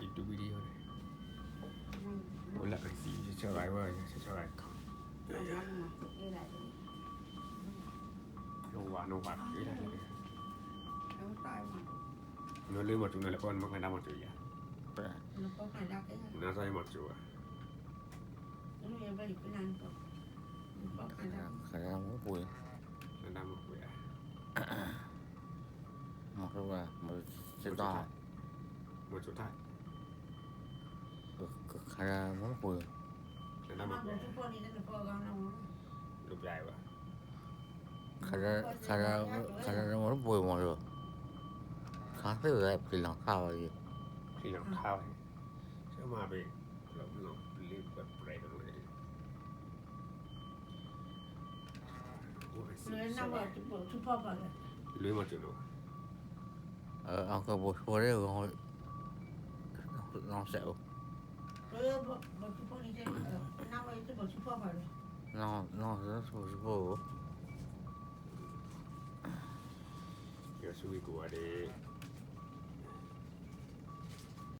ယတူၢ်ဝံၤဒ်အံၤ, အိၣ်လၢအသံ ဆၢဆၢဂၤဝဲ ဆၢဆၢဂၤ, နဝၤနဝၤ, နလၢမီၤစူၤနလဲၤပီၢ် နမ့ၢ်ဖဲဒၣ်မီၤစူၤယၤ, နသးမီၤစူၤဘၣ်, ခါဒၣ်မီၤပှ့ၤ, နဒၣ်မီၤပှ့ၤဧါ, မီၤစူၤ, မီၤစူၤထါ, ခါဒၣ်မီၤပှ့ၤ, နဒၣ်မီၤပှ့ၤ, ခါဒၣ်မီၤပှ့ၤမီၤလီၤ, ခါသ့ၣ်ဝဲဖံလီၤခါဝဲ, ဖံလီၤခါဝဲ, ဆၢမၤပ့ၤ, လွံၢ်မီၤစူၤ, အကဘိၣ်ဖိဒၣ်ဂီၤ, လီၤစဲးအိၣ်, လီၤစဲးဖိ, ယဆူဝံၤကိးဂၤဒဲး,